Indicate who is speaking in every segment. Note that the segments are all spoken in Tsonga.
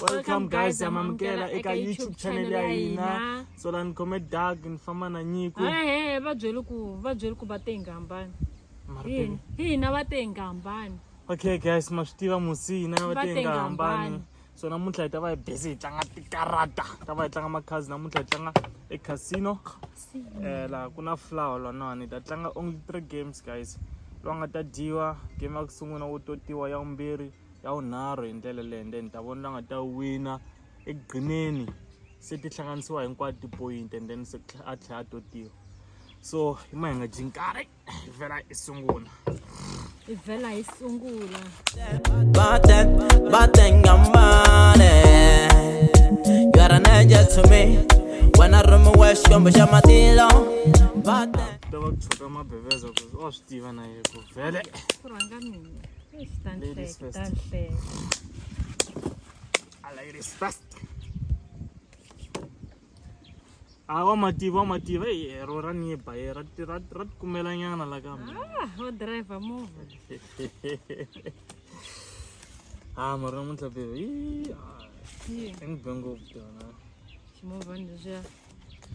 Speaker 1: Welcome guys, amamukela eka YouTube channel ya hina. So la ni khome Doug ni famba na Nyiko.
Speaker 2: Ehe, va byele ku va byele ku va te hi nga hambani.
Speaker 1: Mara baby.
Speaker 2: Hina va te hi nga hambani.
Speaker 1: Okay guys, ma swi tiva musi hina va
Speaker 2: Va
Speaker 1: te
Speaker 2: te
Speaker 1: hi nga
Speaker 2: nga
Speaker 1: hambani.
Speaker 2: hambani.
Speaker 1: So namuntlha hi ta va hi busy hi tlanga tikarata. Ta va hi tlanga makhazi namuntlha hi tlanga e casino. Laha ku na flower lanawani hi ta tlanga only three games guys. Loyi a nga ta dyiwa game ya ku sungula wo totiwa ya vumbirhi ya vunharhu hi ndlela leyi and then hi ta vona loyi a nga ta wina ekugcineni se ti hlanganisiwa hinkwato tipoyinti and then se a tlhela a totiwa. So hi ma hi nga dyi nkarhi hi vhela hi sungula.
Speaker 2: Hi vhela hi sungula.
Speaker 3: Batengambane. You are an angel to me. When I rhumiwe Xikwembu xa matilo. Baten.
Speaker 1: Ta va ku tshuka mabeveza ku wa swi tiva na ye ku vhele.
Speaker 2: Ku rhanga mina. Eish, ta ni
Speaker 1: Ladies
Speaker 2: hleka,
Speaker 1: first.
Speaker 2: ta ni hleka.
Speaker 1: A ladies first. A wa mativa wa mativa eyi ro ra ni ba ye ra ra ra tikumela nyana la kambe.
Speaker 2: Ah, wo driver movha.
Speaker 1: Ah mara namuntlha baby. Ii, ah,
Speaker 2: Yini?
Speaker 1: i ni be ngopfu tona.
Speaker 2: Ximovhani lexiya.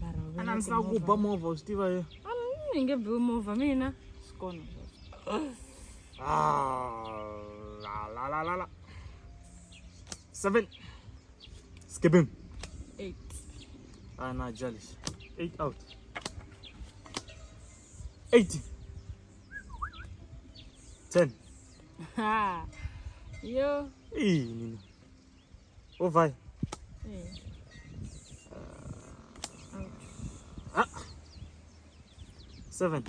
Speaker 2: Mara u
Speaker 1: A na ndzi lava ku ba movha u swi tiva ye.
Speaker 2: Ni nge biwi movha mina. Swi kona sweswo.
Speaker 1: Ah, la la la la la. Seven. Skipping.
Speaker 2: 8.
Speaker 1: Ah, na jealous. Eight out. 80. 10.
Speaker 2: Ha. Yo.
Speaker 1: Ih, nini. Ou vai.
Speaker 2: Eh.
Speaker 1: Ah. 7.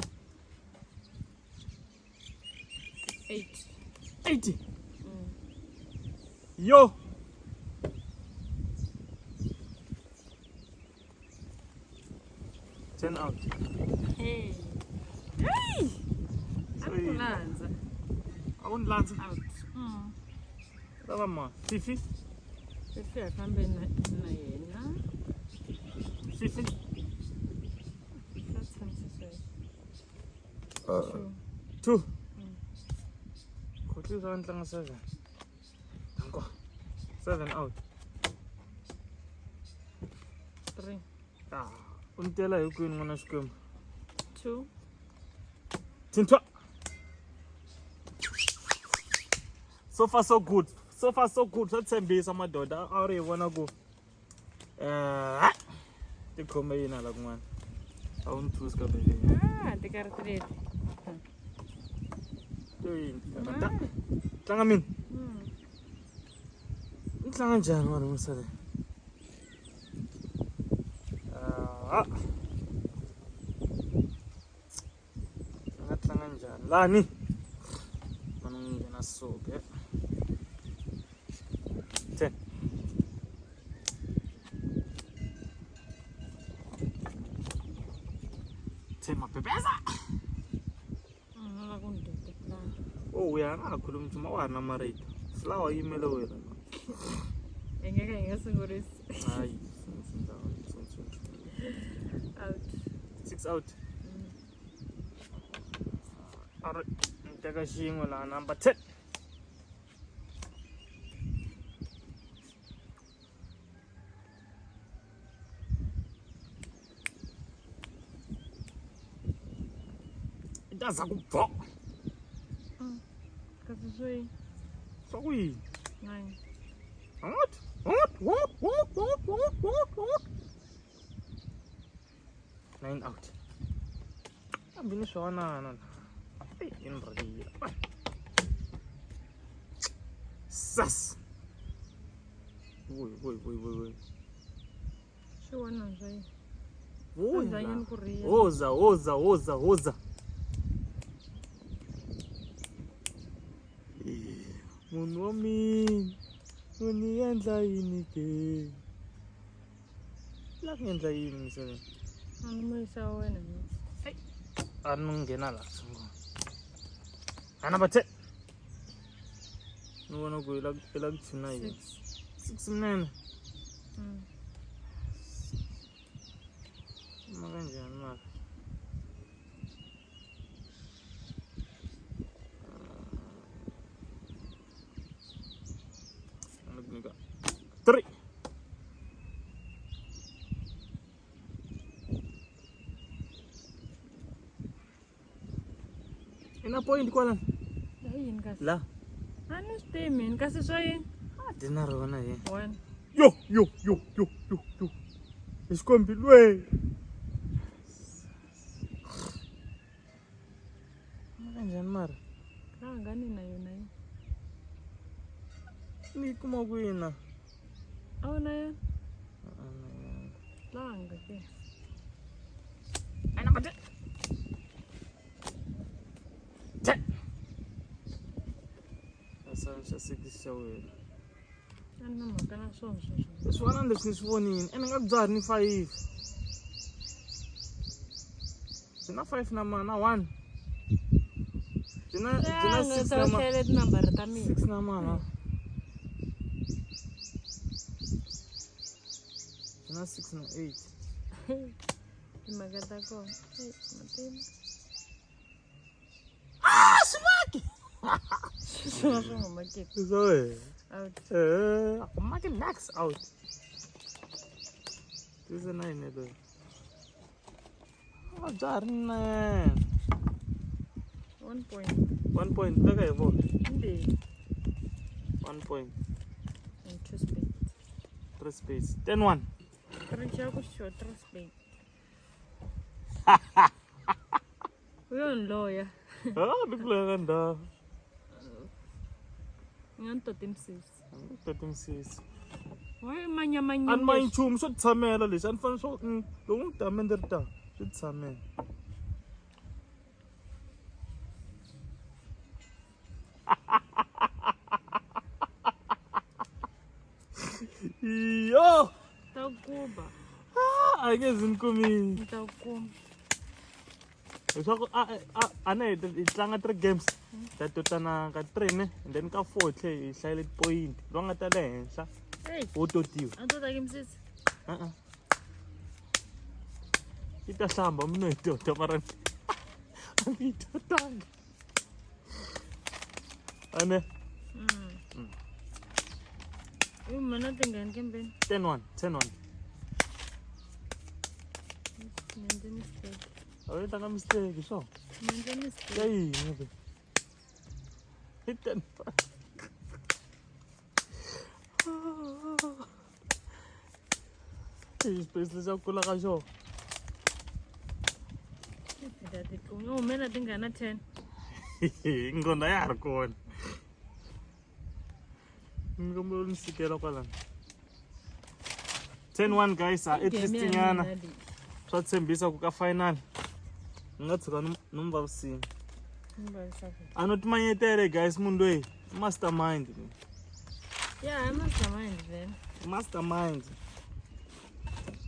Speaker 2: 8.
Speaker 1: 80. Yo. 10 out.
Speaker 2: Hey. Hey. A ku landza.
Speaker 1: A wu ni landza.
Speaker 2: Out.
Speaker 1: Lava ma. Fifi.
Speaker 2: Fifi a fambe na na yena.
Speaker 1: Fifi.
Speaker 2: Fifi a tshamise sweswo.
Speaker 1: 2. Khotlisa va tlanga 7. Danko. 7 out.
Speaker 2: 3.
Speaker 1: Ah, u ni tela hi kwini n'wana Xikwembu?
Speaker 2: 2.
Speaker 1: Tintwa. So far so good. So far so good. Swa tshembisa madoda. A ri hi vona ku eh tikhome yini hala kun'wana. A wu ni thusi ka baby.
Speaker 2: Ah, tikarata leti.
Speaker 1: To yini tikarata? Tlanga mina. Ni tlanga njhani vanhu misaveni? Ah. Ni nga tlanga njhani? Lani. Mani n'wi nghena so ke. 10. Ten mabebeza.
Speaker 2: Ni lava ku ni dyondza plan.
Speaker 1: Oh, ya nga ha khulumi nchumu a wa ha ri na marito. Flower yi yimele wena.
Speaker 2: Hi nga ka hi nga sungurisi.
Speaker 1: Hayi.
Speaker 2: Out.
Speaker 1: 6 out. Alright, ni teka xin'we laha number 10. I ta za ku bvo.
Speaker 2: Kasi swo yi
Speaker 1: Swa ku yini?
Speaker 2: 9.
Speaker 1: What? What? What? What? What? What? What? What? 9 out. Hambi ni swona na. Ei, yi ni rhekile. Sas. Voy, voy, voy, voy, voy.
Speaker 2: Swi vona swa yini?
Speaker 1: Voy.
Speaker 2: Andzanyeni ku rhiya.
Speaker 1: Hoza, hoza, hoza, hoza. Munhu wa mina, u ni endla yini ke? La ku endla yini misaveni?
Speaker 2: A ni muyisa wa wena mina.
Speaker 1: A ni nghena laha sungula. A number 10. Ni vona ku i la i la ku tshina yini.
Speaker 2: 6.
Speaker 1: 6 minene. Ma kanjhani mara? A ni ku nyika 3. I na point kwalano?
Speaker 2: La yini kasi?
Speaker 1: La.
Speaker 2: A ni swi tivi mina kasi swa yini?
Speaker 1: A ti na rona yini.
Speaker 2: One.
Speaker 1: Yo yo yo yo yo yo. Hi xikombi lwe. Kanjhani mara?
Speaker 2: Rhanga ni na yona yini?
Speaker 1: Ni yi kuma kwini na?
Speaker 2: A wu na yona? Langa ke.
Speaker 1: Ai number 10. 10. Asa xa six xa wena.
Speaker 2: A ni na mhaka na swona sweswo.
Speaker 1: Swin'wana leswi ni swi vonile ene nga bya ha ri ni 5. Byi na 5 na ma na 1. Byi na
Speaker 2: Rhanga
Speaker 1: 6
Speaker 2: ta
Speaker 1: na ma
Speaker 2: hlayela tinambara ta mina.
Speaker 1: 6 na mana. Byi na 6 na 8.
Speaker 2: Timhaka ta kona. Ei, matimba.
Speaker 1: Ah, swivaki.
Speaker 2: Swona swi nga maketi.
Speaker 1: Swa wena.
Speaker 2: Out.
Speaker 1: Eh, a ku maki next out. Tise na yini loyi? A bya ha ri nene.
Speaker 2: 1 point.
Speaker 1: 1 point veka hi vona.
Speaker 2: Mbirhi.
Speaker 1: 1 point.
Speaker 2: And 2 spades.
Speaker 1: 3 space. 10 1.
Speaker 2: Three xa ku xo 3 spades. U yo ni loya.
Speaker 1: Ah, ni ku loya ka ndhawu.
Speaker 2: U nga ni toti misisi.
Speaker 1: Ni toti misisi.
Speaker 2: Why manyamanya?
Speaker 1: A ni manyi nchumu swo titshamela leswi a ni fanele swo loko ni tame ndzi ri ta swi titshamela. Yo!
Speaker 2: Ta kuba.
Speaker 1: Ah, a nge zi ni kumile.
Speaker 2: Ni ta kuma.
Speaker 1: Leswaku a na hi tlanga 3 games. Ta totana ka 3 ne and then ka 4 tlhe hi hlayele point. Loyi nga ta le henhla wo totiwa.
Speaker 2: A to ta misisi.
Speaker 1: Uh-uh. Yi ta hlamba mina yi tota mara a ni yi totanga. Ane.
Speaker 2: U mana tingani kembeni?
Speaker 1: 10 1, 10 1.
Speaker 2: Ni endle mistake.
Speaker 1: A wu endlanga mistake swo.
Speaker 2: Ni endle mistake.
Speaker 1: Ya yini ke? I 10 I xipesi lexi a kula ka xona.
Speaker 2: U humela tingana 10.
Speaker 1: Nqondo ya ha ri kona. Ni kombela ni sikela kwalano. 10-1 guys, a at least nyana. Swa tshembisa ku ka final. Ni nga tshuka ni mi vavisile. A no timanyetele guys munhu loyi mastermind.
Speaker 2: Yeah, I'm mastermind then.
Speaker 1: Mastermind.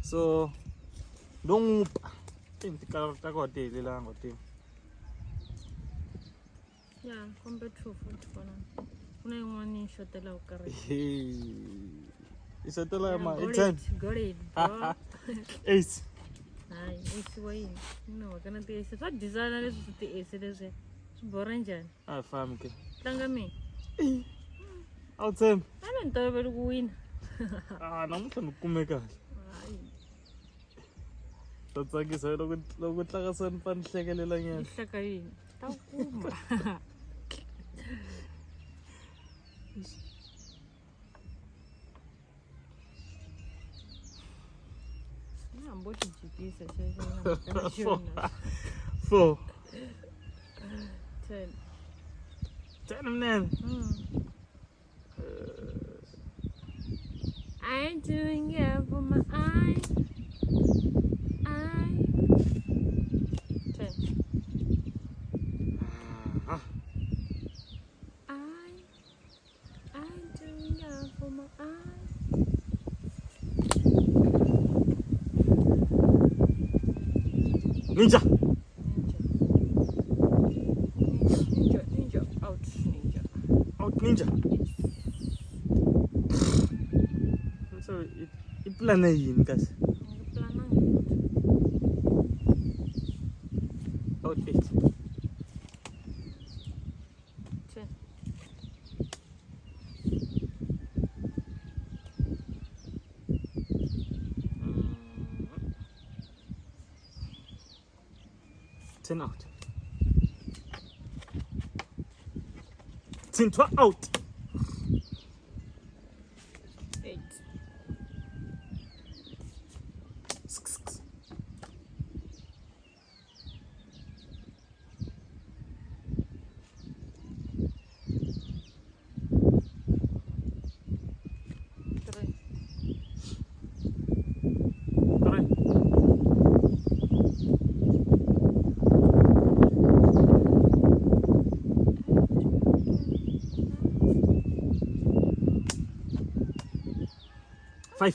Speaker 1: So ndo n'wi pa. Tikala ta kona ti helelanga ti.
Speaker 2: Ya, kombe 2 futhi kona. Ku na yin'wana yi xotelaka karhi.
Speaker 1: I xotela ya ma i 10.
Speaker 2: Got it, bro.
Speaker 1: 8.
Speaker 2: Hayi, ace wa yini? Ni mhaka na ti-ace. Swa dyisana leswi swi ti-ace leswi. Swi borha njhani?
Speaker 1: A hi fambi ke.
Speaker 2: Tlanga mina.
Speaker 1: A wu tshembi?
Speaker 2: A ni ntoloveli ku wina.
Speaker 1: Ah, namuntlha ni kume kahle.
Speaker 2: Hayi.
Speaker 1: Swa tsakisa loko loko tlanga swa ni fa ni hlekelela nyana.
Speaker 2: Ni hleka yini? Ta kuma. Na hambi wo ti jikisa xexo na mhaka na xona.
Speaker 1: 4.
Speaker 2: 10.
Speaker 1: 10 minene.
Speaker 2: I ain't doing it for my eye. I. 10.
Speaker 1: Ah.
Speaker 2: I. I doing it for my eye.
Speaker 1: Ninja.
Speaker 2: Ninja. Ninja. Ninja. Out. Ninja.
Speaker 1: Out ninja.
Speaker 2: Yes.
Speaker 1: So i plan yini kasi?
Speaker 2: Plananga.
Speaker 1: Out 8.
Speaker 2: 10.
Speaker 1: 10 out. Tintwa out.
Speaker 2: 8.
Speaker 1: 6.
Speaker 2: 3.
Speaker 1: 3. 5.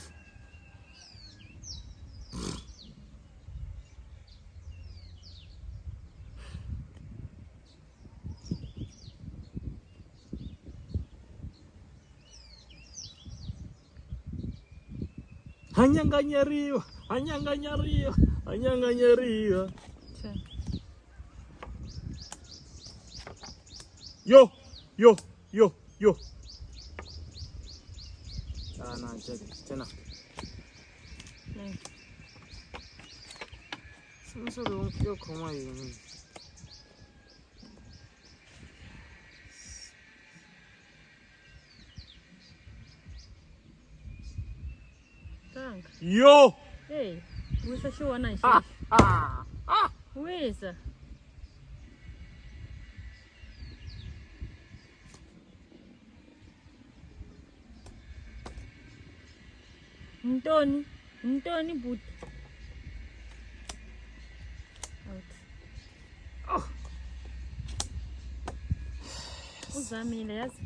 Speaker 1: Hanyanganyeriwa, hanyanganyeriwa, hanyanganyeriwa.
Speaker 2: 10.
Speaker 1: Yo, yo, yo, yo. Ah, no, check. Tena.
Speaker 2: 9.
Speaker 1: Simiso lowu yo khoma yini?
Speaker 2: Tanga.
Speaker 1: Yo!
Speaker 2: Hey, wisa xiwana hi
Speaker 1: Ah,
Speaker 2: xexo.
Speaker 1: ah, ah.
Speaker 2: Wisa. Ntoni? Ntoni buti? Out.
Speaker 1: Oh.
Speaker 2: Uzamile yazi.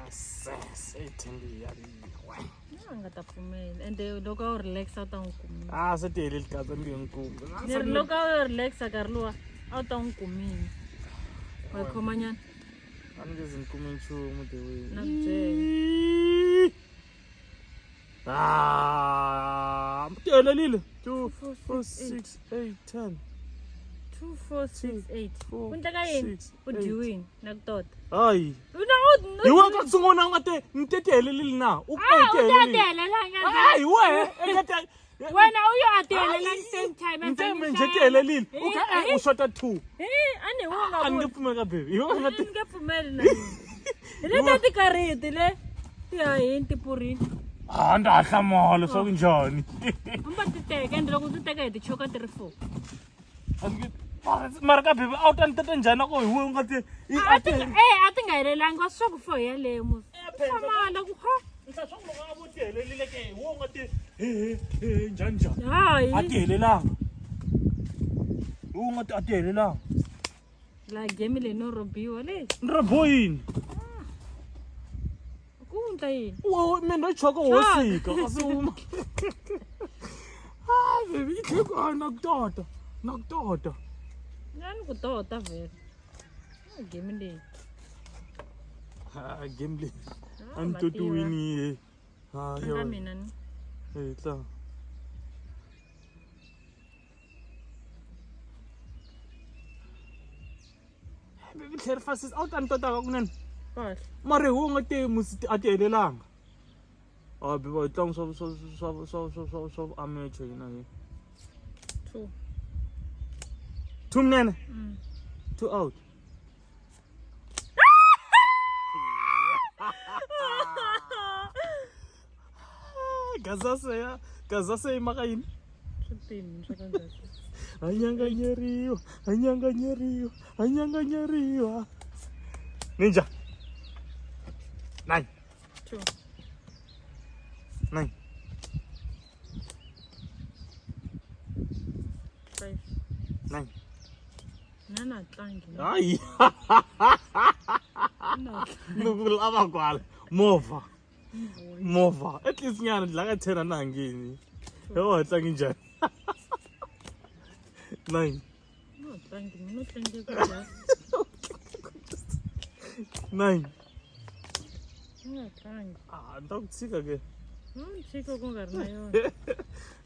Speaker 1: Asese ithembiyaliwe.
Speaker 2: A nga ta pfumela ende loko a wu relaxa a wu ta n'wi kumile.
Speaker 1: Ah, se tele likatsa ni nge nkumi.
Speaker 2: Ni ri loko a wu relaxa nkarhi luwa a wu ta n'wi kumile. Wa yi khomanyana
Speaker 1: A ni nge zi ni kume nchumu the way.
Speaker 2: na ku byela.
Speaker 1: Ah, tihelelile. 2
Speaker 2: 4,
Speaker 1: 4
Speaker 2: 6,
Speaker 1: 6 8 10.
Speaker 2: 2 4 6 8.
Speaker 1: 4
Speaker 2: Ku endleka yini?
Speaker 1: 6
Speaker 2: U dyiwile na ku tota.
Speaker 1: Hayi.
Speaker 2: U na u
Speaker 1: Hi wena ka ku sungula u nga te ni te tihelelile na. U
Speaker 2: Ah, u
Speaker 1: ku
Speaker 2: ta
Speaker 1: tihelelile.
Speaker 2: tihelelanga.
Speaker 1: Hayi wehe. Eka te
Speaker 2: Wena u yo a tihelelangi same time.
Speaker 1: Ni te mi nje tihelelile. U kha u shota 2.
Speaker 2: Hi, a ni wu nga
Speaker 1: A ni nge
Speaker 2: vuli.
Speaker 1: pfumeli ka baby. Hi wena u nga
Speaker 2: Ni
Speaker 1: te
Speaker 2: nge pfumeli na mina. Hi le ta tikariti le. Ti hahini tipurini.
Speaker 1: Ah, ndza ha hlamala swa ku njhani.
Speaker 2: Hamba ti teka ende loko ti teka hi ti choka ti ri 4.
Speaker 1: A ni nge- Mara ka baby a wu ta ni teta njhani na ku hi wena u nga te
Speaker 2: A ti eh a ti nga helelangi wa swa ku 4 yaleyo musi. Hlamala ku ha.
Speaker 1: Nhlaya swa ku loko a vo ti helelile ke hi wena u nga te he he he njhani njhani.
Speaker 2: Hayi.
Speaker 1: A ti helelanga. Hi wena u nga te a ti helelanga.
Speaker 2: La game leyi no robiwa le.
Speaker 1: Ni ri boyini.
Speaker 2: Ku endla yini?
Speaker 1: Wo mina ndo choka wo sika kasi uma. Ah baby yi tlhe ku ah, na ku tota. Na ku tota.
Speaker 2: Nga ni ku tota vhele. Ah, game leyi.
Speaker 1: Ah game leyi.
Speaker 2: Ah,
Speaker 1: A ni toti
Speaker 2: mativa.
Speaker 1: winile. Ah
Speaker 2: Tlanga
Speaker 1: yo.
Speaker 2: mina ni.
Speaker 1: Eh tlanga. Baby tlheri fasis a wu ta ni totaka kunene.
Speaker 2: Kahle.
Speaker 1: Mara hi wena u nga te musi a ti helelanga. Ah baby hi tlanga swa swa swa swa swa swa swa amateur hina hi.
Speaker 2: 2.
Speaker 1: 2 minene. 2 out. Gazase ya gazase yi maka yini?
Speaker 2: Swi swa ka gazase.
Speaker 1: Hanyanganyeriwa, hanyanganyeriwa, hanyanganyeriwa. Ninja. 9.
Speaker 2: 2.
Speaker 1: 9.
Speaker 2: 5.
Speaker 1: 9.
Speaker 2: Na na tlangi.
Speaker 1: Hayi.
Speaker 2: Na
Speaker 1: Ni ku lava kwala. Movha. Movha. At least nyana la ka 10 a na ha ngheni. Yo tlangi njhani? 9.
Speaker 2: no tlangi mina no tlangi ku dya.
Speaker 1: 9.
Speaker 2: Ni nga tlangi.
Speaker 1: Ah, ni ta ku tshika ke.
Speaker 2: No tshika ku nga ri na yona.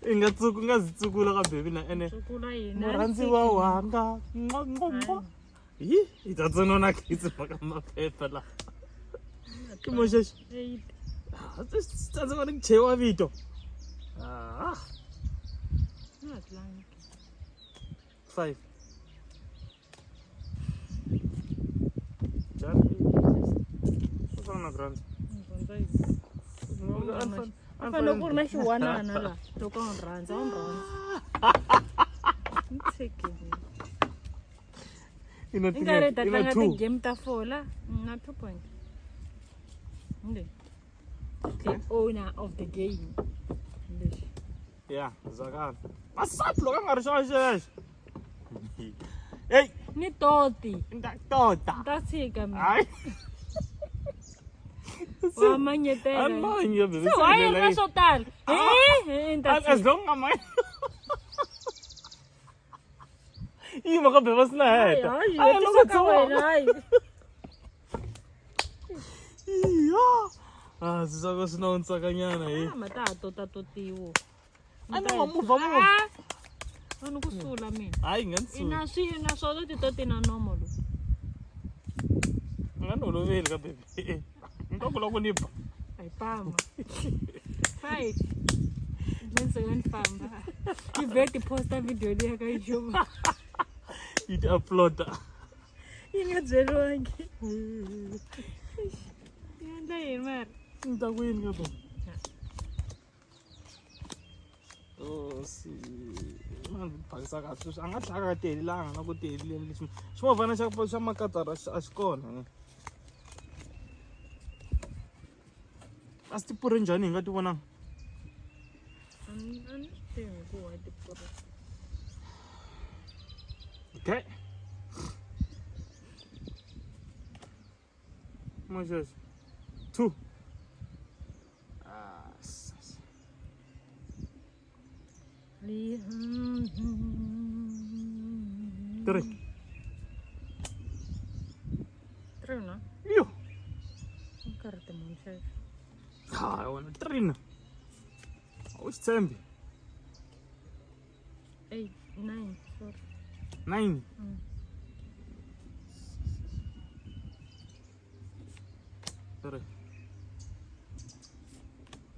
Speaker 1: I nga tsuku nga zi tsukula ka baby na ene.
Speaker 2: Tsukula yini?
Speaker 1: Murhandziwa wanga. Mwa mwa mwa. Yi, hi ta tsonona kitsi mhaka maphepha la. Ke mo xexo.
Speaker 2: 8.
Speaker 1: Ah, swi tsandzeka ni ku cheyiwa vito. Ah.
Speaker 2: Na tlangi.
Speaker 1: 5. Njhani? Swo fana na ku rhandza.
Speaker 2: A fanele ku ri na xiwanana la loko a n'wi rhandza, a n'wi rhandza. Ni tshikile.
Speaker 1: Ina
Speaker 2: I nga ri ta
Speaker 1: ina
Speaker 2: tlanga
Speaker 1: 2.
Speaker 2: ti-game ta four la. Na 2 point. Nde. The owner of the game. Lexi.
Speaker 1: Ya, zwakala. Masati loko a nga ri xona xexo. Hey,
Speaker 2: Ni toti.
Speaker 1: ni ta tota.
Speaker 2: Ni ta tshika mina.
Speaker 1: Hayi.
Speaker 2: Wa manyetela.
Speaker 1: A ni manyi, baby.
Speaker 2: Se wa yi ri na swo tala. Eh, ni ta
Speaker 1: As
Speaker 2: tshika.
Speaker 1: long as my Yima ka beba sina heta.
Speaker 2: Hayi,
Speaker 1: Hayi,
Speaker 2: hetisa
Speaker 1: loko
Speaker 2: ka
Speaker 1: tshova.
Speaker 2: wena, hayi.
Speaker 1: Iya. Ah, swi swa swi na u ntsakanyana he.
Speaker 2: Ah, ma ta ha totatotiwo.
Speaker 1: A ni wa muvha muvha.
Speaker 2: Ah! A ni ku sula mina.
Speaker 1: Hayi nga ni
Speaker 2: Ina swi ina swona titoti na nomo lowu.
Speaker 1: Nga ni oloveli ka baby. Ni ta kula ku ni ba.
Speaker 2: A hi pama. 5. Ndzi nga ni famba. Yi vhe ti posta video liya ka YouTube.
Speaker 1: Yi ti uploada.
Speaker 2: Yi nga byeriwangi. Yi endla yini mara?
Speaker 1: Ni ta ku yini ka baby? Oh, si man phakisa kahle sweswi a nga tlhaka ka tihelelanga na ku tiheleleni lexi ximovhana xa xa makatara a xi kona ne a swi ti pfurhe njhani hi nga ti vonanga
Speaker 2: A ni swi tivi ku why ti pfurhe.
Speaker 1: Okay. Moses. 2. Ah, 3.
Speaker 2: 3 na?
Speaker 1: Yo.
Speaker 2: Nkarhi timunhu xexo.
Speaker 1: Ha, wena 3 na. A wu xi tshembi.
Speaker 2: 8, 9, sorry.
Speaker 1: 9. 3.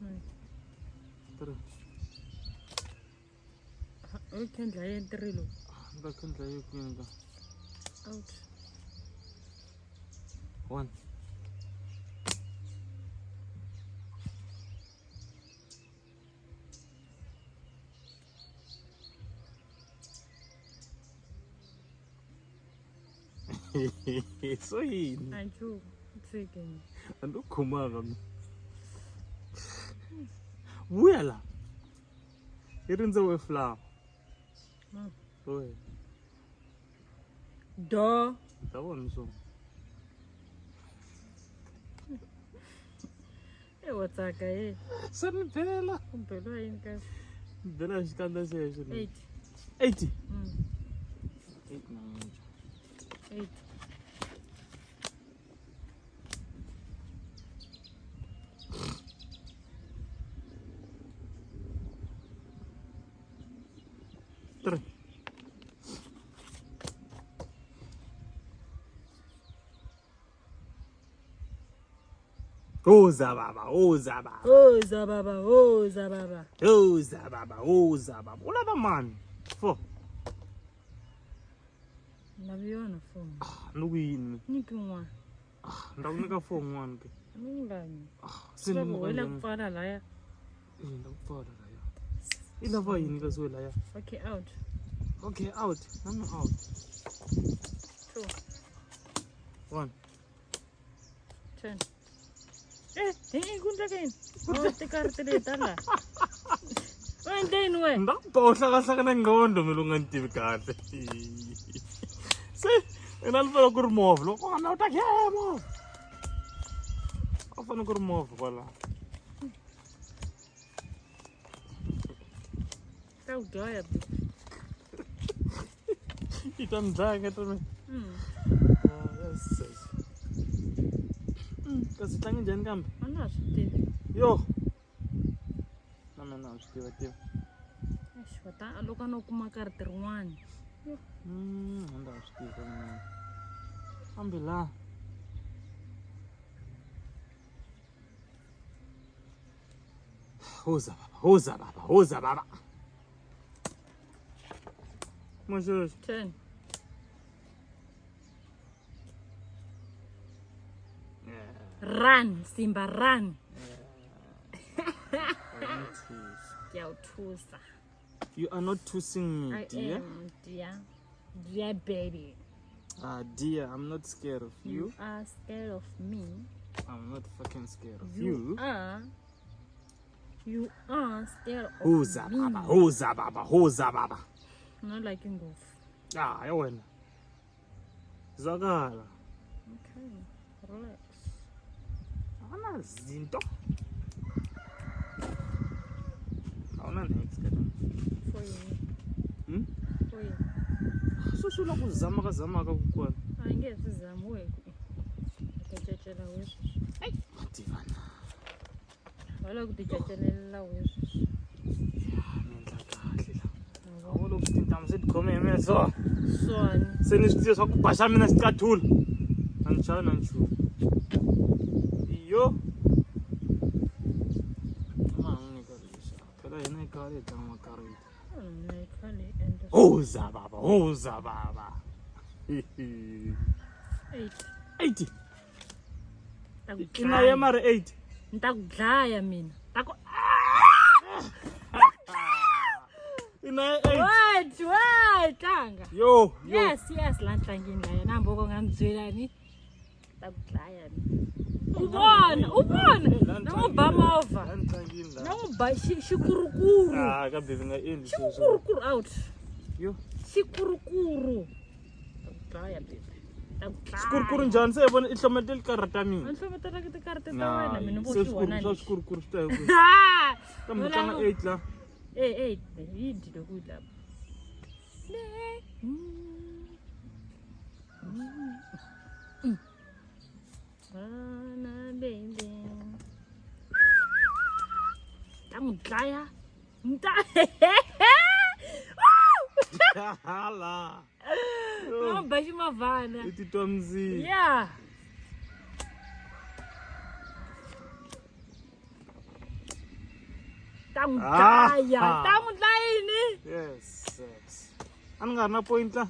Speaker 2: 9.
Speaker 1: 3.
Speaker 2: U khendla ye 3 lowu.
Speaker 1: Ni ta khendla ye kwini ka?
Speaker 2: Out.
Speaker 1: 1. So yini?
Speaker 2: A nchumu. Tshike.
Speaker 1: A ni khomanga mina. Vuya la. Yi rindze we flower. Oye.
Speaker 2: Do.
Speaker 1: Ta vona swona.
Speaker 2: E wa tsaka e.
Speaker 1: Se ni bela.
Speaker 2: U beliwa yini kasi?
Speaker 1: Ni bela xikandza xexo.
Speaker 2: 8.
Speaker 1: 8.
Speaker 2: 8
Speaker 1: 8 na
Speaker 2: 8.
Speaker 1: 3. Oza baba, oza baba.
Speaker 2: Oza baba, oza baba.
Speaker 1: Oza baba, oza baba. U lava mani? 4.
Speaker 2: Lavi yona 4.
Speaker 1: Ah, ni ku yini?
Speaker 2: Nyiki n'wana.
Speaker 1: Ah, ni ta ku nyika 4 n'wana ke.
Speaker 2: Ni n'wi lavi.
Speaker 1: Ah, se ni
Speaker 2: Loko u la ku pfala laya.
Speaker 1: Eh, ni la ku pfala laya. I lava yini kasi we laya?
Speaker 2: Okay, out.
Speaker 1: Okay, out. Nami out.
Speaker 2: 2.
Speaker 1: 1.
Speaker 2: 10. Eh, eh, ku endleka yini? Oh, tikariti leti ta laha. U endle yini wena?
Speaker 1: Ni ta ku ba u hlakahlakana nqondo mi lo nga ni tivi kahle. Se ina ni fanele ku ri movha loko u nga u ta ku he movha. A ku fanele ku ri movha kwalaho.
Speaker 2: Ta ku dlaya bi.
Speaker 1: Yi ta ni dlaya nga ta mina. Ah, yes, yes. Kasi tlangi njhani kambe?
Speaker 2: A na ha swi tivi.
Speaker 1: Yo. Na mina na swi tiva tiva.
Speaker 2: Eish, wa ta loko a no kuma kariti rin'wana.
Speaker 1: A ndza ha swi tiva mina. Kambe la. Hoza baba, hoza baba, hoza baba. Masweswo.
Speaker 2: 10. Run, Simba, run. Ngiyawuthusa.
Speaker 1: You are not tusing me,
Speaker 2: I
Speaker 1: dear.
Speaker 2: am, dear. Dear baby.
Speaker 1: Ah, dear, I'm not scared of you.
Speaker 2: You are scared of me.
Speaker 1: I'm not fucking scared of
Speaker 2: You
Speaker 1: you.
Speaker 2: are. You are scared of
Speaker 1: Hoza
Speaker 2: me.
Speaker 1: baba, hoza baba, hoza baba.
Speaker 2: Not like ngopfu.
Speaker 1: Ah, ya wena. Zwakala.
Speaker 2: Okay, relax.
Speaker 1: Awuna zinto. Awuna next ka.
Speaker 2: For you.
Speaker 1: Hmm?
Speaker 2: For you.
Speaker 1: Sweswi u lava ku zama ka zama ka kokwana.
Speaker 2: A nge swi zami we. Ta cacela we sweswi.
Speaker 1: Mativana.
Speaker 2: Va lava ku ti cacelela we sweswi.
Speaker 1: Mi endla kahle la. A wu loko tintamu se ti khome hi mina so.
Speaker 2: Swani.
Speaker 1: Se ni swi tiva swa ku ba xa mina xicathulo. A ni chavi na nchumu. Iyo. Ma n'wi nyika lexi. Phela hina hi khale hi tlanga makarati.
Speaker 2: Mina yi khale yi endla.
Speaker 1: Hoza baba, hoza baba.
Speaker 2: 8.
Speaker 1: 80.
Speaker 2: Ta ku
Speaker 1: I na ye
Speaker 2: dlaya.
Speaker 1: mari 8.
Speaker 2: Ni ta ku dlaya mina. Ta ku
Speaker 1: I na ye 8.
Speaker 2: Wait, wait, tlanga.
Speaker 1: Yo, yo.
Speaker 2: Yes, yes, la ntlangeni la yena hambi ko nga ni byelani. Ta ku dlaya mina. U vona, u vona. Na n'wi ba movha.
Speaker 1: La ntlangeni la.
Speaker 2: Na n'wi ba xikurukuru.
Speaker 1: Ah, ka baby nga endli sweswo.
Speaker 2: Xikurukuru out.
Speaker 1: Yo.
Speaker 2: Xikurukuru. Ta ku dlaya baby. Ta ku dlaya.
Speaker 1: Xikurukuru njhani se hi vona i hlometele karata
Speaker 2: A
Speaker 1: mina.
Speaker 2: ni hlometela tikarata ta wena mina vo
Speaker 1: Se
Speaker 2: swi vona
Speaker 1: swa
Speaker 2: lexi.
Speaker 1: swikurukuru swi ta hi ku.
Speaker 2: Ha!
Speaker 1: Kambe tlanga 8 la.
Speaker 2: Eh, eh, yi dyile ku lapha. Bana baby. Ta n'wi dlaya. Ni ta
Speaker 1: Hala.
Speaker 2: n'wi ba ximavhana.
Speaker 1: I titwa mzini.
Speaker 2: Yeah. Ta n'wi dlaya.
Speaker 1: Ah.
Speaker 2: Ta n'wi dlaya yini?
Speaker 1: Yes, yes. A ni nga ri na point la.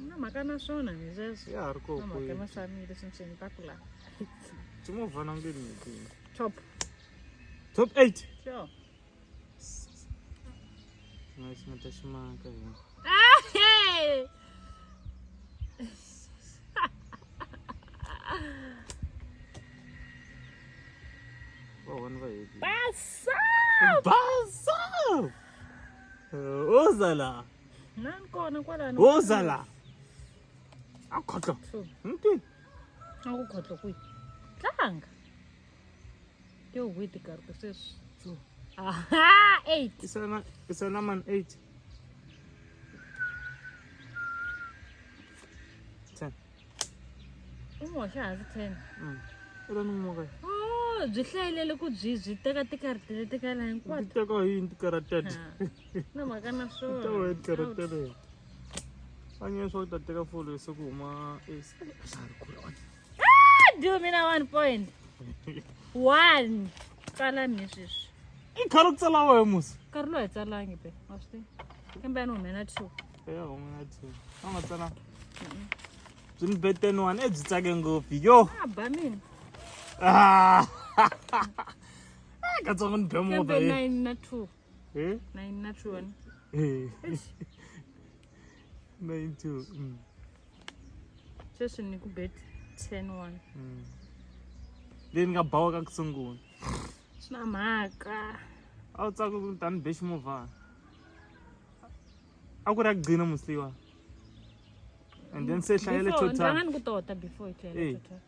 Speaker 2: Na mhaka na swona hi sweswo.
Speaker 1: Ya ha ri koho
Speaker 2: Na mhaka
Speaker 1: point.
Speaker 2: na swa mina leswi ni swi endlaku laha.
Speaker 1: Ximovhana nge ni
Speaker 2: Top.
Speaker 1: Top 8.
Speaker 2: Sure.
Speaker 1: Nga xi nga ta xi maka hi.
Speaker 2: Ah, hey!
Speaker 1: Va one va heti.
Speaker 2: Basa!
Speaker 1: Basa! Woza la.
Speaker 2: Na ni kona kwalano.
Speaker 1: Woza la. A khotlo.
Speaker 2: Two.
Speaker 1: Ntwi.
Speaker 2: A ku khotlo kwihi? Tlanga. Yo wait karhi sweswi.
Speaker 1: Two.
Speaker 2: Aha, 8.
Speaker 1: Isana isana man 8. 10.
Speaker 2: U n'wi hoxa hansi 10.
Speaker 1: I ra ni n'wi
Speaker 2: Oh, byi hlayelele ku byi byi teka tikarhi leti ka laha hinkwato.
Speaker 1: Ti teka hi yini tikarata
Speaker 2: Ha. Na mhaka na swona.
Speaker 1: Ta wena tikarata leyi. A nge swa ku ta teka folo se ku huma ace. A xa ha ri kule.
Speaker 2: Do mina 1 point. 1. Tsala mi sweswi.
Speaker 1: I khale ku tsala wehe musi.
Speaker 2: Nkarhi lowu a hi tsalangi be, wa swi tiva. Kambe a ni hume na 2.
Speaker 1: Ya huma na 2. A nga tsala. Byi ni be 10 1 e byi tsake ngopfu. Yo.
Speaker 2: A ba mina.
Speaker 1: Ah. Katsongo ni be movha
Speaker 2: Kambe
Speaker 1: ye.
Speaker 2: 9 na 2.
Speaker 1: Eh?
Speaker 2: 9 na 2 wena.
Speaker 1: Eh. 9 2.
Speaker 2: Sweswi ni ku bet 10 1.
Speaker 1: Leyi ni nga bawa ka ku sungula.
Speaker 2: Swi na mhaka.
Speaker 1: A wu tsaka ku ta ni be ximovhana. A ku ri ya ku gcina musi leyiwani. And then se hlayele
Speaker 2: Before,
Speaker 1: total.
Speaker 2: Rhanga ni ku tota before hi hlayela
Speaker 1: Eh.
Speaker 2: total.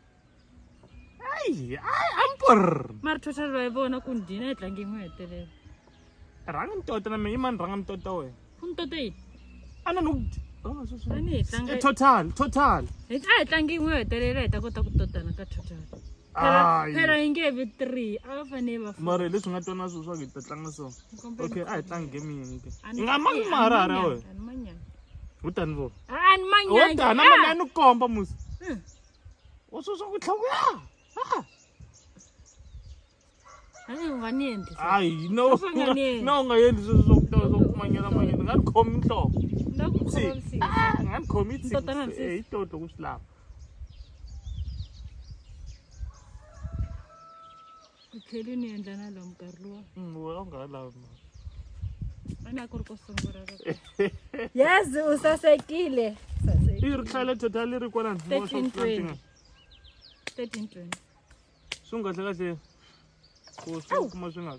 Speaker 1: Ay, ay, ampor.
Speaker 2: Mara total va yi vona ku ni dyina hi tlange yin'we hetelela.
Speaker 1: Rhanga ni tota na mina, i mani rhanga ni tota wena?
Speaker 2: Ku ni tota yini?
Speaker 1: A na ni ku Oh, sweswi.
Speaker 2: A ni hi tlanga
Speaker 1: Eh, total, total.
Speaker 2: Hi a hi tlangi yin'we hetelela hi ta kota ku totana ka total. Phela
Speaker 1: Ay.
Speaker 2: phela yi nge vi 3, a va fanele va four.
Speaker 1: Mara hi leswi nga twana swona swa ku hi ta tlanga so.
Speaker 2: Kombela
Speaker 1: Okay, a hi tlangi game yin'we ke.
Speaker 2: A ni-
Speaker 1: I nga maki
Speaker 2: eh, a ni
Speaker 1: mara ha ra
Speaker 2: manyangi,
Speaker 1: wena.
Speaker 2: a ni manyangi.
Speaker 1: U tani vo.
Speaker 2: A ni manyangi.
Speaker 1: Wo tana
Speaker 2: Ah!
Speaker 1: mina a ni komba musi. O swo swa ku tlhavuya. Ah.
Speaker 2: A ni nga ni endli.
Speaker 1: Hayi, no.
Speaker 2: Swo nga ni endli.
Speaker 1: No u nga endli sweswo swa ku ta swa ku manyela manyela. Nga ni khomi nhloko.
Speaker 2: ku khoma misisi.
Speaker 1: Ah, nga ni khomi
Speaker 2: Ni totana misisi.
Speaker 1: hi toto ku swi lava.
Speaker 2: U tlheli ni endla na lomu nkarhi luwa.
Speaker 1: Wena u nga ha lavi mali.
Speaker 2: A na ku ri ko sungula ka Yes, u sasekile.
Speaker 1: I ri hlayile total ri kwalani.
Speaker 2: 1320. 1320.
Speaker 1: Swi nga kahle kahle ku swi kuma swi nga.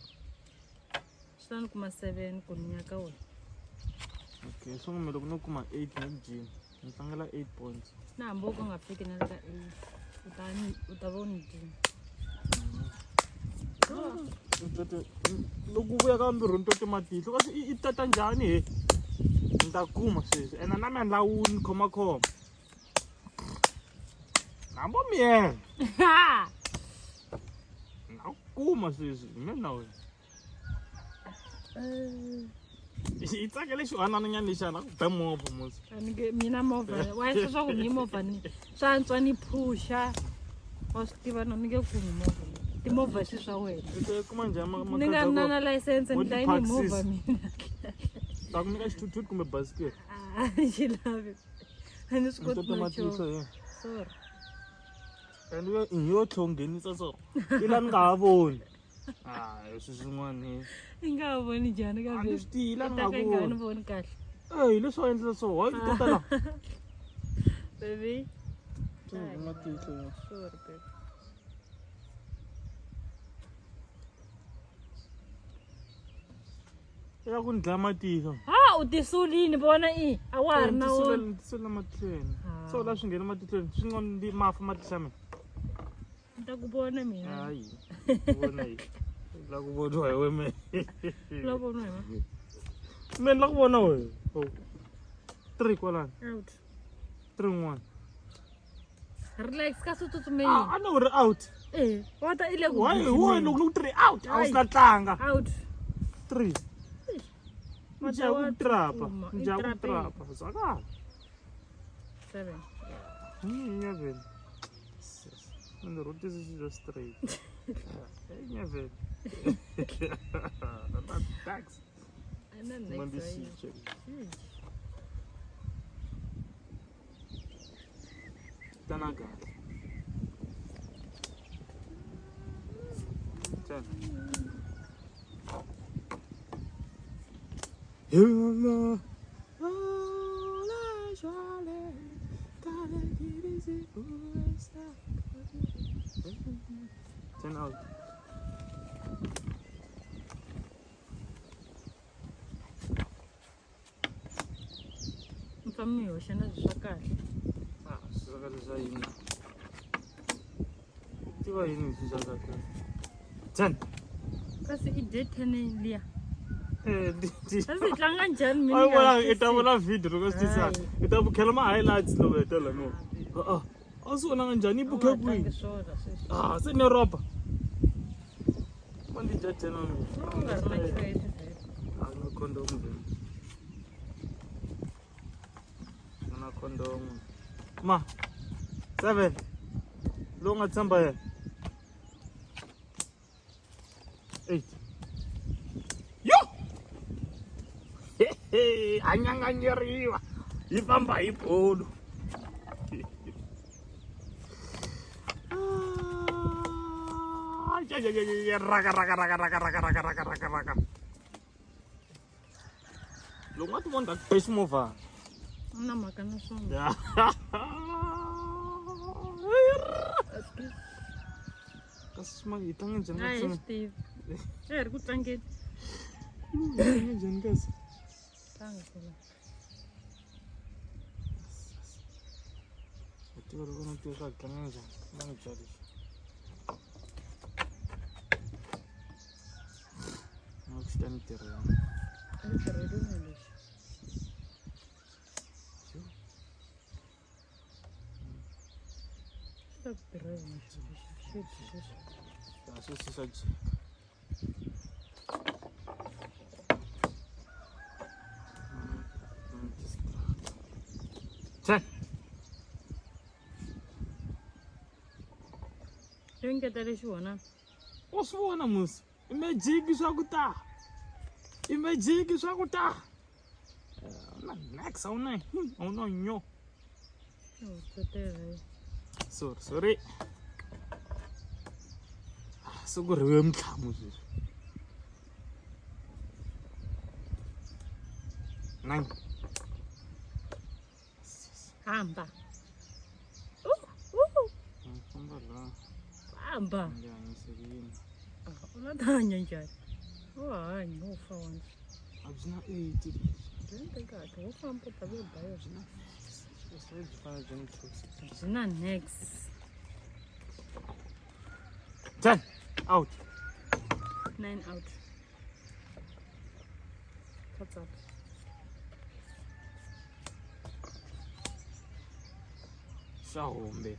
Speaker 2: Swi ta ni kuma 7 ku ni nyaka wena.
Speaker 1: Okay, swi nga loko no kuma 8 ni ku jini. Ni tlangela 8 points.
Speaker 2: Na hambi wo ka u nga fiki na le ka 8. U ta ni u ta va u ni dyini.
Speaker 1: Loko u vuya ka mbirhi ni tote matihlo kasi i tata njhani he ni ta kuma sweswi ene na mina ni lawuli ni khomakhoma hambo miyela na ku kuma sweswi hi mina na wena i tsakele xihanananyana lexana ku be movha musi
Speaker 2: A ni nge mina movha wa swi swa ku ni movha ni swa antswa ni phusha wa swi tiva na ni nge kumi movha timovha swi swa wena
Speaker 1: i ta kuma njhani
Speaker 2: ni nga na na license ni ta yini movha mina
Speaker 1: ta ku nyika xithuthuthu kumbe basikete
Speaker 2: a ni xi lavi a ni swi koti
Speaker 1: Ntoto
Speaker 2: no
Speaker 1: matihlo
Speaker 2: chovha
Speaker 1: ye
Speaker 2: sorry
Speaker 1: and yo i yo tlhe u nghenisa so i la ni nga ha voni ah leswi swin'wana
Speaker 2: i nga ha voni njhani ka
Speaker 1: a ni swi tivi la ni
Speaker 2: ta
Speaker 1: nga
Speaker 2: ka i nga ha ni
Speaker 1: voni
Speaker 2: voni kahle
Speaker 1: eh leswi wa endla so wa tota la
Speaker 2: baby
Speaker 1: matihlo ya
Speaker 2: sorry baby
Speaker 1: ya ku ni dlaya matihlo
Speaker 2: ha u tisulini vona i a wa ha ri na wona
Speaker 1: ni tisula matihlweni
Speaker 2: Ah.
Speaker 1: so la swi nghena matihlweni swi ngcono ndi mafa matihlo ya mina
Speaker 2: ni ta ku vona mina
Speaker 1: hayi vona yi la ku voniwa hi wena
Speaker 2: la vona hi ma
Speaker 1: mina la ku vona wehe Oh. Three kwalani
Speaker 2: out
Speaker 1: three n'wana
Speaker 2: relax ka swi tsutsumeni
Speaker 1: a no ri out
Speaker 2: eh wa ta ile ku
Speaker 1: why why loko ni ku three out a wu
Speaker 2: Hayi.
Speaker 1: swi ta tlanga
Speaker 2: out
Speaker 1: three
Speaker 2: Wa ta
Speaker 1: njha
Speaker 2: wa
Speaker 1: ku trapa
Speaker 2: tsutsuma. I
Speaker 1: njha ku
Speaker 2: trape.
Speaker 1: trapa zwakala
Speaker 2: seven
Speaker 1: nyaveni ni rhutisi swilo straight nyaveni tax
Speaker 2: And then next
Speaker 1: mandisiche tana kahle tena Ten out.
Speaker 2: Mi famba mi hoxa na swa kahle.
Speaker 1: Ah, swi swa kahle swa yini? Tiva yini swi swa kahle? 10.
Speaker 2: Kasi i dye 10 liya.
Speaker 1: Eh,
Speaker 2: Kasi hi tlanga njhani mina?
Speaker 1: Ai vona i ta vona video loko swi tisa.
Speaker 2: Hayi.
Speaker 1: I ta bukhela ma highlights loko heta la no. Ah, ah. A swi vonanga njhani yi bukhe kwihi?
Speaker 2: Swona sweswi.
Speaker 1: Ah, se ni ropa. Ma ndi dya 10 wa mina.
Speaker 2: U nga ri na choice vhele.
Speaker 1: A na condom vhele. A na condom. Ma. 7. Lowu nga tshemba yena. 8. Yo! A nyanganyeriwa. Yi famba hi bolo. Ah, ya, ya, ya, ya, ya, raka, raka, raka, raka, raka, raka, raka, raka, raka. Loko nga ti vona ta ku be ximovhana.
Speaker 2: A na mhaka na swona.
Speaker 1: Kasi swi yi tlanga njhani
Speaker 2: A hi
Speaker 1: kasi?
Speaker 2: swi tivi. A hi ri ku tlangeni.
Speaker 1: Yi tlanga njhani kasi?
Speaker 2: Tlanga phela.
Speaker 1: U tiva loko no tiva swa ku tlanga njhani. Ma ni byela leswi. Na ku xi ta ni tirhela.
Speaker 2: A yi tirheliwi lexi. Swi ta ku tirhela lexi lexi xi sweswi.
Speaker 1: Ya sweswi swa jika. Ten.
Speaker 2: Yo engetela lexi wona.
Speaker 1: Wa swi vona musi. I magic swa ku ta. I magic swa ku ta. A wu na nex, a wu na hi, a wu na nyo. Sorry, sorry. Se ku rhiwe mintlhamu sweswi. 9.
Speaker 2: Hamba.
Speaker 1: Famba la.
Speaker 2: Hamba.
Speaker 1: Ndzi hanyiseki yini?
Speaker 2: U la ta hanya njhani? U hanya wo fa once.
Speaker 1: A byi na 80 lebyi.
Speaker 2: Byi kahle, wo famba u ta vuya ba yona.
Speaker 1: Byi na leswi byi fanele byi ni thusa.
Speaker 2: Byi na next.
Speaker 1: 10 out.
Speaker 2: 9 out. What's up?
Speaker 1: Swa hombe.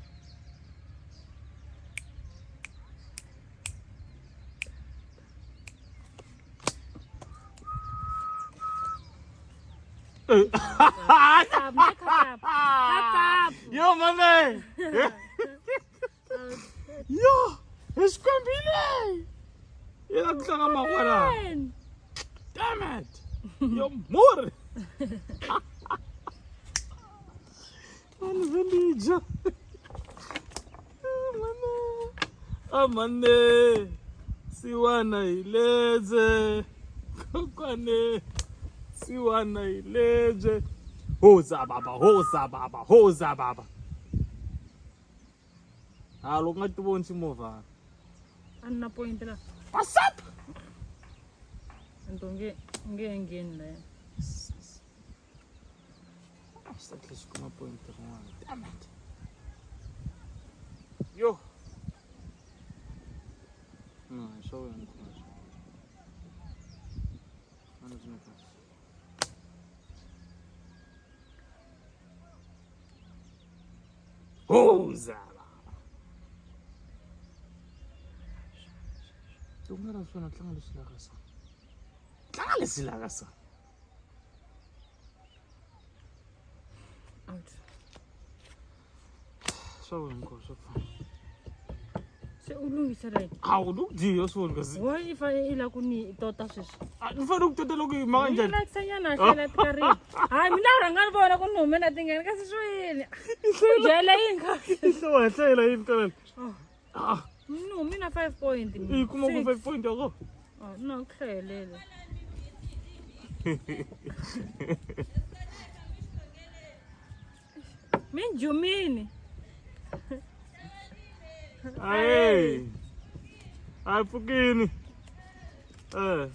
Speaker 1: Yo, my man. Yo, hi xikwembile. Yi la ku tlanga makwala. Damn it. Yo, murhi. Vanhu va ni dya. Amane. Siwana hi lebye. Kokwane. Siwana hi lebye. Hoza baba, hoza baba, hoza baba. Ha loko nga tivoni ximovhana.
Speaker 2: A ni na point la.
Speaker 1: What's up?
Speaker 2: Nto nge nge ngheni la.
Speaker 1: Swi ta tlhela swi kuma point rin'wana. Damn it. Yo. No, swa wena hinkwaswo. A ni swi na kahle. Hoza. Loko nga ra swona tlanga leswi laka swona. Tlanga leswi laka swona.
Speaker 2: Out.
Speaker 1: Swa wena hinkwaswo swa fana.
Speaker 2: Se u lunghisela yini?
Speaker 1: Hawu ni ku dyiwa swona kasi.
Speaker 2: Why i fanele i lava ku ni tota sweswi?
Speaker 1: Ah, Ni fanele ku tota loko yi maka njhani?
Speaker 2: Relaxa-nyana hlela tikarini. Hayi mina u rhanga ni vona ku ni hume na tingana kasi swo yini? U byela yini ka?
Speaker 1: I hlowa hi hlayela yini kalala?
Speaker 2: Oh.
Speaker 1: Ah,
Speaker 2: Ni hume na 5 point. mina.
Speaker 1: i kuma ku
Speaker 2: Six.
Speaker 1: 5 point ya kona.
Speaker 2: Oh, no, ku hlayelele. Mi jumini.
Speaker 1: Ayi. Ayi pfukini. Eh.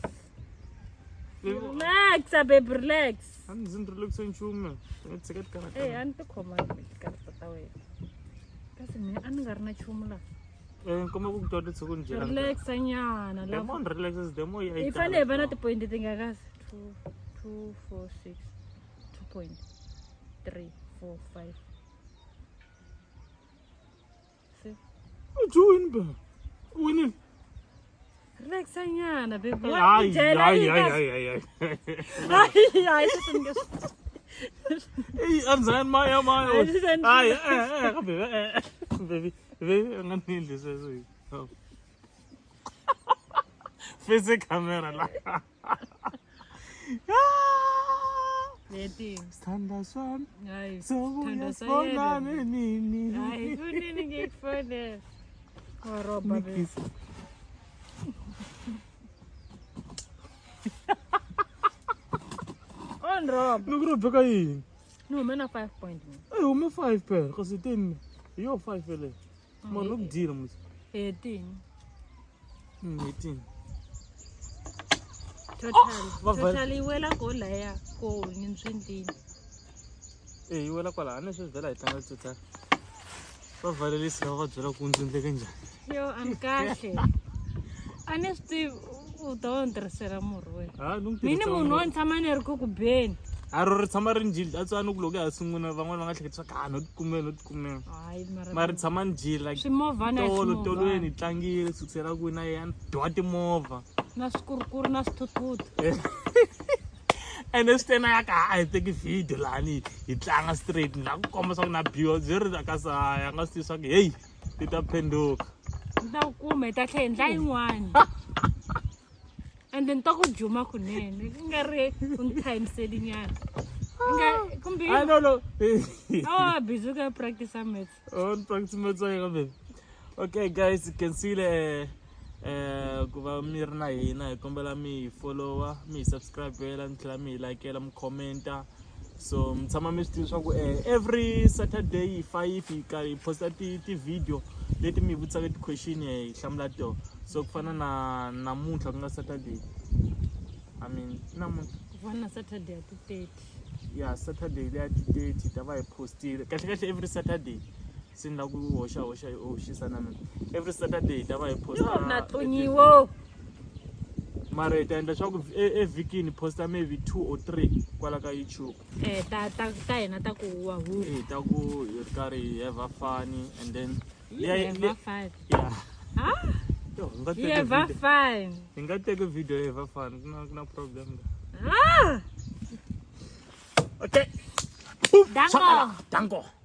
Speaker 2: Relax, babe, relax.
Speaker 1: A ndzi ndzi relax nchumu. Ni tshika tikarata.
Speaker 2: Eh, a ni ti khomangi tikarata ta wena. Kasi mina a ni nga ri na nchumu laha.
Speaker 1: Eh, nkomba ku twa tshika ni byela.
Speaker 2: Relaxa nyana
Speaker 1: The
Speaker 2: la.
Speaker 1: more ni relaxes, the more
Speaker 2: Hi fanele hi va na tipoyinti tinga kasi 2 2 4 6 2 point 3 4 5 Se
Speaker 1: U dyiwini ba. U winile.
Speaker 2: relaxa nyana baby.
Speaker 1: Hayi,
Speaker 2: Byela
Speaker 1: hayi,
Speaker 2: yini
Speaker 1: hayi,
Speaker 2: kasi?
Speaker 1: hayi, hayi.
Speaker 2: Hayi, hayi, sweswi ni nge swi-
Speaker 1: Ey, anzani maya maya.
Speaker 2: Hayi, sweswi a ni-
Speaker 1: Hayi, eh, eh, ka baby, eh, eh. Baby, baby, a nga ni endli sweswo. Oh. Face camera la.
Speaker 2: Leti.
Speaker 1: Sithanda swami.
Speaker 2: Hayi.
Speaker 1: Sobuya
Speaker 2: sithando sa yena.
Speaker 1: sibonane nini.
Speaker 2: Hayi, kunini ngikufonela. Wa roba baby.
Speaker 1: Nikisi.
Speaker 2: On roba.
Speaker 1: Ni ku robeka yini?
Speaker 2: Ni hume na 5 point mina.
Speaker 1: Ey, hume 5 phela, kasi 10. Hi yo 5 yeleyo. Mara loko dyile musi.
Speaker 2: 18.
Speaker 1: 18.
Speaker 2: Total.
Speaker 1: va vhela.
Speaker 2: Total yi wela ko laya ko ni swi ndlini.
Speaker 1: Eh, yi wela kwala, a ni sweswi vhela hi tlanga total. Va valelisi lava va byela ku ndzi endleke njhani.
Speaker 2: Yo, a ni kahle. A ni swi tivi u ta wo ni tirhisela murhi wena.
Speaker 1: Ha, ni n'wi
Speaker 2: Mina
Speaker 1: tirhisa
Speaker 2: munhu wo ni tshama ni ri ku ku beni.
Speaker 1: A ro ri tshama ri njhile, a tswa ni ku loko ya ha sungula van'wana va nga hleketa swa ku ha no tikumela no tikumela.
Speaker 2: Hayi mara.
Speaker 1: Mara ri tshama njhile like
Speaker 2: Swimovhana i
Speaker 1: tolo
Speaker 2: swimovhana.
Speaker 1: tolweni hi tlangile sukusela kwini na yena dwa timovha.
Speaker 2: Na swikurukuru na swithuthuthu.
Speaker 1: Ene swi tena ya ka a hi teki video lani hi tlanga straight ni la ku komba swa ku na biwa byi ri ka saya nga swi tivi swa ku heyi ti ta phenduka.
Speaker 2: Ni ta ku kuma hi ta tlhela hi endla yin'wana. Ende ni ta ku juma kunene ku nga ri u ni thayimiseli nyana. Nga kumbe
Speaker 1: I don't know.
Speaker 2: awa busy ka practice maths.
Speaker 1: Oh, practice maths ya baby. Okay guys, you can see le ku va mi ri na hina hi kombela mi hi follower, mi hi subscribela, mi tlhela mi hi likela, mi commenta. So mi tshama mi swi tivi swa ku every Saturday hi 5 hi ka hi posta ti ti-video leti mi hi vutisaka ti-question hi hlamula tona. So ku fana na namuntlha ku nga Saturday. I mean namuntlha
Speaker 2: Ku fana na Saturday ya ti 30.
Speaker 1: Ya Saturday leya ti 30 ta va hi postile. Kahle kahle every Saturday se ni la ku hoxa hoxa hoxisa na mina. Every Saturday ta va hi posta.
Speaker 2: Yo na tlunyiwo.
Speaker 1: Mara hi ta endla swa ku evhikini posta maybe 2 or 3 kwala ka YouTube.
Speaker 2: Eh ta ta ta hina ta ku huwa hu.
Speaker 1: Eh ta ku hi ri karhi hi have fun and then
Speaker 2: Hi have fun.
Speaker 1: Yeah.
Speaker 2: Ah.
Speaker 1: Yo, hi nga
Speaker 2: Hi
Speaker 1: teka
Speaker 2: have
Speaker 1: video.
Speaker 2: fun.
Speaker 1: Hi nga teka video hi have fun. Ku na ku na problem.
Speaker 2: Ah.
Speaker 1: Okay.
Speaker 2: Danko.
Speaker 1: Danko.